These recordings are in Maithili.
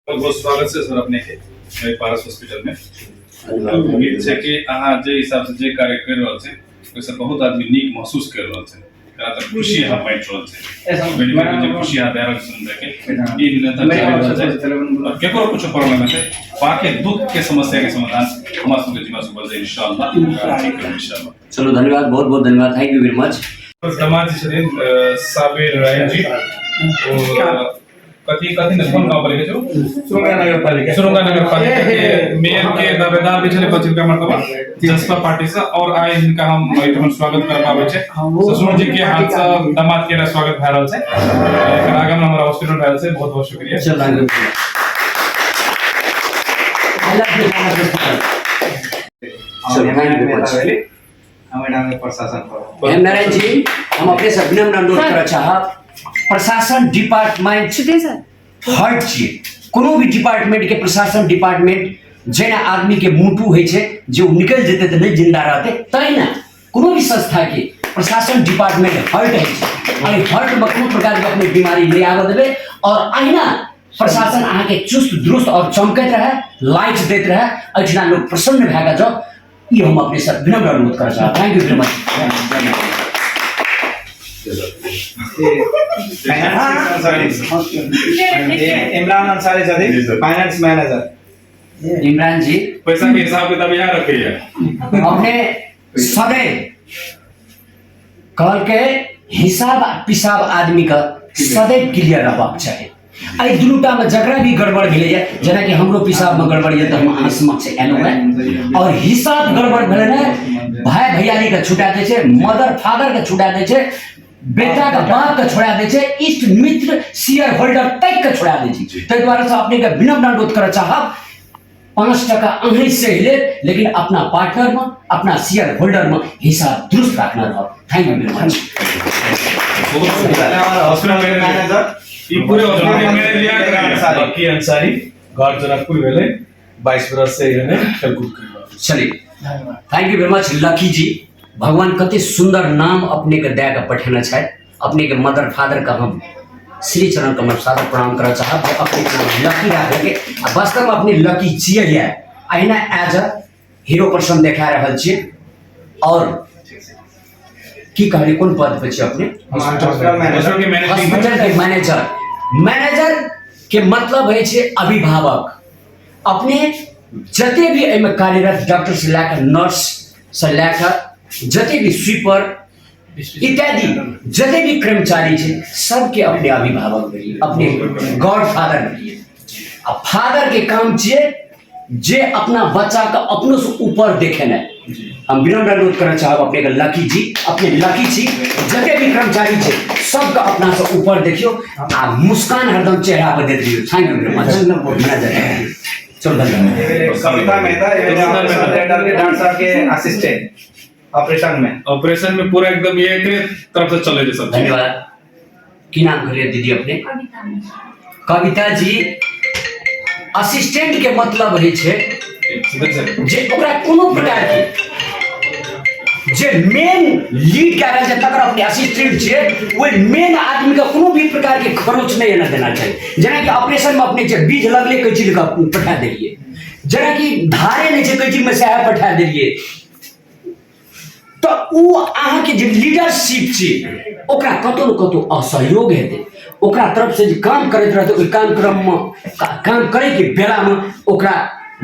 बहुत बहुत स्वागत छै सर अपने के एहि पारस हॉस्पिटल में। उम्मीद छै कि अहाँ जे हिसाब से जे कार्य कर रहल छै, ओहिसँ बहुत आदमी नीक महसूस कर रहल छै। एकरा तऽ खुशी अहाँ बांटि रहल छै, मेडिकल के जे खुशी अहाँ दए रहल छै समुदाय के, ई निरंतर जारी रहल छै और केकरो कुछो प्रॉब्लम हेतै, बाकी दुख के समस्या के समाधान हमरा सबके जिम्मा सुपल छै, इंशाअल्लाह ठीक करब इंशाअल्लाह। चलू, धन्यवाद, बहुत बहुत धन्यवाद, thank you very much. समाज छथिन साबिर नारायण जी, ओ कथी कथी ने कोन गाँव पालिका छौ? सुरुंगा नगर पालिका। सुरुंगा नगर पालिका के मेयर के दावेदार भी छलै पछिलका मरतबा जसपा पार्टी से, और आइ हिनका हम एहिठाम स्वागत कर पाबै छै। ससुर जी के हाथ से दामाद के स्वागत भए रहल छै, एकर आगमन हमरा हॉस्पिटल भेल छै। बहुत बहुत शुक्रिया। चल, thank you. I love you, hospital. चलो, thank you very much. हम प्रशासन पर हेम नारायण जी, हम अपने से विनम्र अनुरोध करऽ चाहब, प्रशासन डिपार्टमेंट हर्ट छियै। कोनो भी डिपार्टमेंट के प्रशासन डिपार्टमेंट जेना आदमी के मुटु होइ छै जे ओ निकलि जेतै तऽ नहि जिंदा रहतै, तहिना कोनो भी संस्था के प्रशासन डिपार्टमेंट हर्ट होइ छै। एहि हर्टमे कोनो प्रकारके अपने बीमारी नहि आबऽ देबै और अहिना प्रशासन अहाँके चुस्त दुरुस्त और चमकैत रहै, लाइट दैत रहै, एहिठिना लोक प्रसन्न भए कऽ जाउ, ई हम अपने से विनम्र अनुरोध करऽ चाहब। Thank you very much. Imran Ansari छथिन, फाइनेंस मैनेजर। इमरान जी, पैसा के हिसाब किताब यहाँ रखैया। अपने सदैव कहलकै हिसाब आ पिसाब आदमीके सदैव क्लियर रहबाक चाही। एहि दुनूटामे जकरा भी गड़बड़ भेलैए, जेनाकि हमरो पिसाबमे गड़बड़ यऽ तऽ हम अहाँ समक्ष एलहुँ हेँ, आओर हिसाब गड़बड़ भेलै ने, भाय भैयारीके छुटा दै छै, मदर फादरके छुटा दै छै, बेटाके बापके छोड़ा दै छै, इष्ट मित्र शेयर होल्डर तकके छोड़ा दै छै। ताहि दुआरे से अपनेके विनम्र अनुरोध करऽ चाहब, 5 टका अहीं सही लेब, लेकिन अपना पार्टनरमे, अपना शेयर होल्डरमे हिसाब दुरुस्त राखने रहब। Thank you very much. Hospital manager. ई पूरे हॉस्पिटल के मैनेजर यहाँ करैया। लक्की अंसारी, घर जनकपुर भेलै, 22 बरस से एहने खेलकूद कर रहल। चलिए, thank you very much lucky जी। भगवान कते सुंदर नाम अपने के दए के पठेने छथि। अपने के मदर फादर के हम श्री चरण कमल सादर प्रणाम करऽ चाहब जे अपने के नाम लकी राखलकै आ वास्तवमे अपने लकी छियै। यऽ अहिना एज अ हीरो पर्सन देखा रहल छियै। और की कहलियै, कोन पद पे छियै अपने? Hospital manager. हॉस्पिटल के मैनेजिंग। हॉस्पिटल के मैनेजर। मैनेजर के मतलब होइ छै अभिभावक। अपने जते भी एहिमे कार्यरत डॉक्टर से लए कऽ, नर्स से लए कऽ, जते भी स्वीपर इत्यादि जते भी कर्मचारी छै, सबके अपने अभिभावक भेलियै, अपने गॉड फादर भेलियै। आ फादर के काम छियै जे अपना बच्चा के अपनो से ऊपर देखेनाइ। हम विनम्र अनुरोध करऽ चाहब अपने के लकी जी, अपने लकी छी, जते भी कर्मचारी छै सबके अपना से ऊपर देखियौ आ मुस्कान हरदम चेहरा पर दैत रहियौ। Thank you very much manager. चलू, धन्यवाद। कविता मेहता, ये ऑपरेशन थिएटर के डॉक्टर साहब के असिस्टेंट ऑपरेशन में। ऑपरेशन में पूरा एकदम ये एकरे तरफ से चले सब चीज। धन्यवाद। की नाम कहलियै दीदी अपने? कविता जी। असिस्टेंट के मतलब होइ छै जे ओकरा कोनो प्रकार के जे मेन लीड कए रहल छै तकर अपने असिस्टेंट छियै, ओहि मेन आदमीके कोनो भी प्रकारके खरोच नहि एना देना चाही। जेनाकि ऑपरेशनमे अपने जे बीज लगले कैची लऽ कऽ पठा देलियै, जेनाकि धारे नहि छै कैचीमे सएह पठा देलियै, तऽ ओ अहाँके जे लीडरशिप छै ओकरा कतहु ने कतहु असहयोग हेतै। ओकरा तरफसँ जे काम करैत रहतै, ओहि काम क्रममे काम करैके बेलामे ओकरा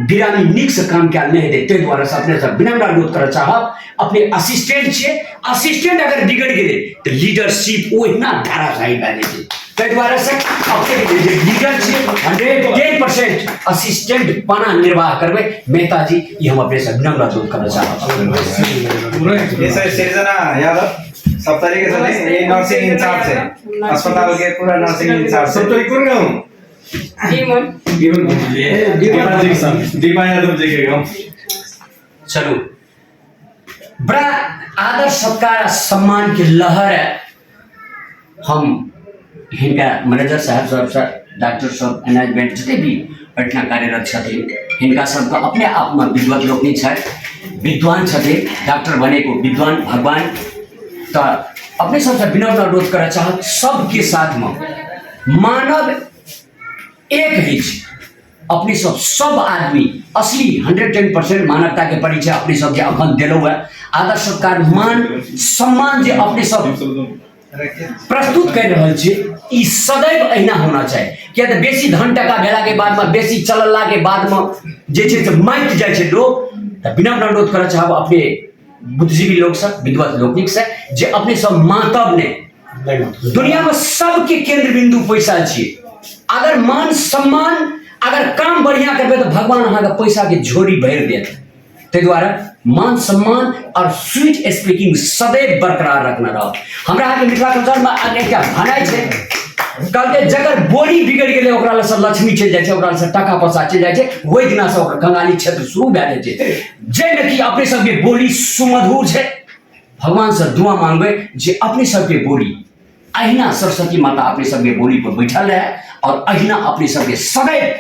बिरामी नीकसँ काम कयल नहि हेतै। ताहि दुआरे से अपनेसँ विनम्र अनुरोध करऽ चाहब, अपने असिस्टेंट छियै, असिस्टेंट अगर बिगड़ि गेलै तऽ लीडरशिप ओहिना धाराशाही भए जाइ छै। ताहि दुआरे से अपने जे लीडर छियै, 110% असिस्टेंट पना निर्वाह करबै मेहता जी, ई हम अपने से विनम्र अनुरोध करऽ चाहब। ये सर सृजना यादव, सप्तरी के सर, ये नर्सिंग इंचार्ज है, अस्पताल के पूरा नर्सिंग इंचार्ज है। सप्तरी कोन गाउँ? दीपा जी के साथ, दीपा यादव जी के गाउँ। चलू, बड़ा आदर सत्कार आ सम्मान के लहर है। हम हिनका मैनेजर साहब सबसँ, डॉक्टर सब, मैनेजमेंट जते भी एहिठिना कार्यरत छथिन, हिनका सबके अपने आपमे विद्वत लोकनि छथि, विद्वान छथिन, डॉक्टर बनेको विद्वान भगवान। तऽ अपने सबसँ विनम्र अनुरोध करऽ चाहब, सबके साथमे मानव एक होइ छै। अपने सब सब आदमी असली 110% मानवता के परिचय अपने सब जे अखन देलहुँ है, आदर सत्कार मान सम्मान जे अपने सब प्रस्तुत कर रहल छी, ई सदैव अहिना होना चाही। किया तऽ बेसी धन टका भेलाके बादमे, बेसी चललाके बादमे जे छै से माटि जाइ छै लोक। तऽ विनम्र अनुरोध करऽ चाहब अपने बुद्धिजीवी लोकसँ, विद्वत लोकनिकसँ, जे अपने सब मातब नहि। दुनियामे सबके केंद्र बिंदु पैसा छियै। अगर मान सम्मान, अगर काम बढ़िया करबै तऽ भगवान अहाँके पैसाके झोरी भरि देत। ताहि दुआरे मान सम्मान और स्वीट स्पीकिंग सदैव बरकरार रखने रहब। हमरा अहाँके मिथिला कल्चरमे एकटा भनाइ छै, कहलकै जकर बोली बिगड़ि गेलै ओकरा लग से लक्ष्मी चलि जाइ छै, ओकरा लग से टाका पैसा चलि जाइ छै, ओहि दिना से ओकर कंगाली क्षेत्र शुरू भए जाइ छै। जाहिमे कि अपने सबके बोली सुमधुर छै, भगवान से दुआ मांगबै जे अपने सबके बोली अहिना सरस्वती माता अपने सबके बोली पर बैठल रहे और अहिना अपने सबके सदैव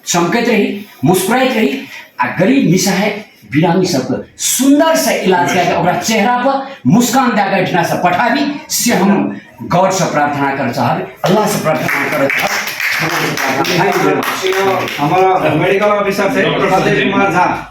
चमकैत रही, मुस्कुराइत रही आ गरीब निसहाय बिरामी सबके सुंदर से इलाज कए के ओकरा चेहरा पर मुस्कान दए के एहिठिना से पठाबी, से हम गॉड से प्रार्थना कर चाहब, अल्लाह से प्रार्थना कर चाहब। हमर मेडिकल ऑफिसर छै संजय कुमार झा।